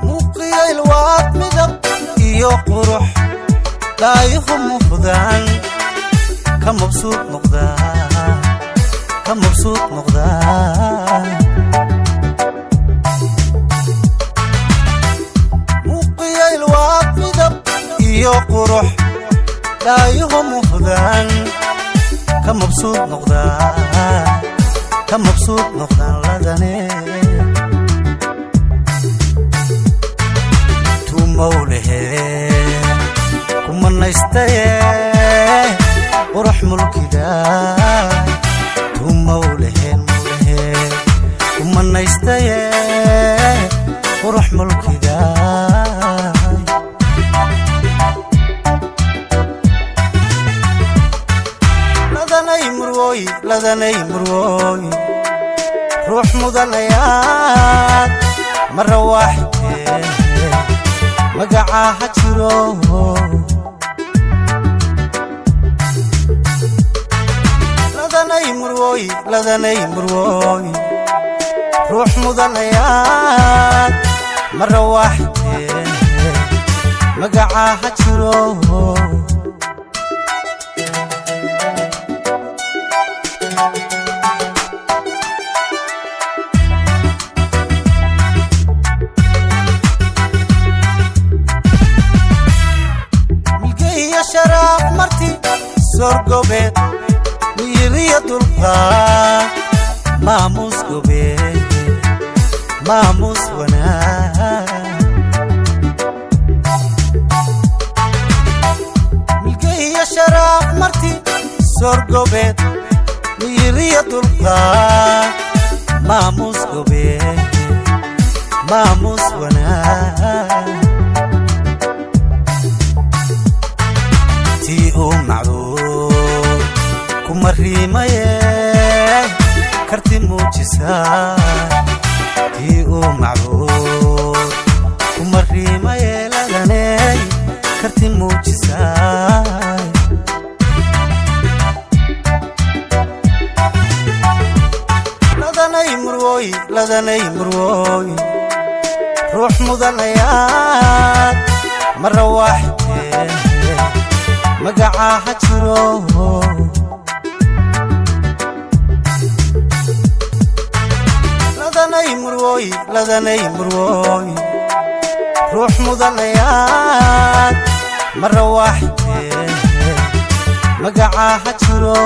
Muuqiyayl waad midab iyo qurux daayuhu muqdaan, ka mabsuud noqdaa, ka mabsuud noqdaa. Muuqiyayl waad midab iyo qurux daayuhu muqdaan, ka mabsuud noqdaa, ka mabsuud noqdaan ladane. Tumowlehe kumanaystaye qurux mulkida, tumowlehen mowlehe kumanaystaye qurux mulkida. Ladanay murwooy, ladanay murwooy, ruux mudanayaad mara waaxidee magacaa ha jiro. Ladanay murwooy, ladanay murwooy, ruux mudanayaad mara waaxidee magacaa ha jiro. Milge iyo sharaaf marti soorgobeed, miyiriyo dulqaad, maamuus gobeed, maamuus wanaag. Milge iyo sharaaf marti soorgobeed, miyiriyo dulqaad, maamuus gobeed, maamuus wanaag. Tii uu macduur kuma riimaye karti muujisaa, tii uu macduur kuma riimaye ladaney karti muujisaa. Ladanay murwooy, ladanay murwooy, ruux mudanayaad mara waaxidee magacaa ha jiro. Ladanay murwooy, ladanay murwooy, ruux mudanayaad mara waaxidee magacaa ha jiro.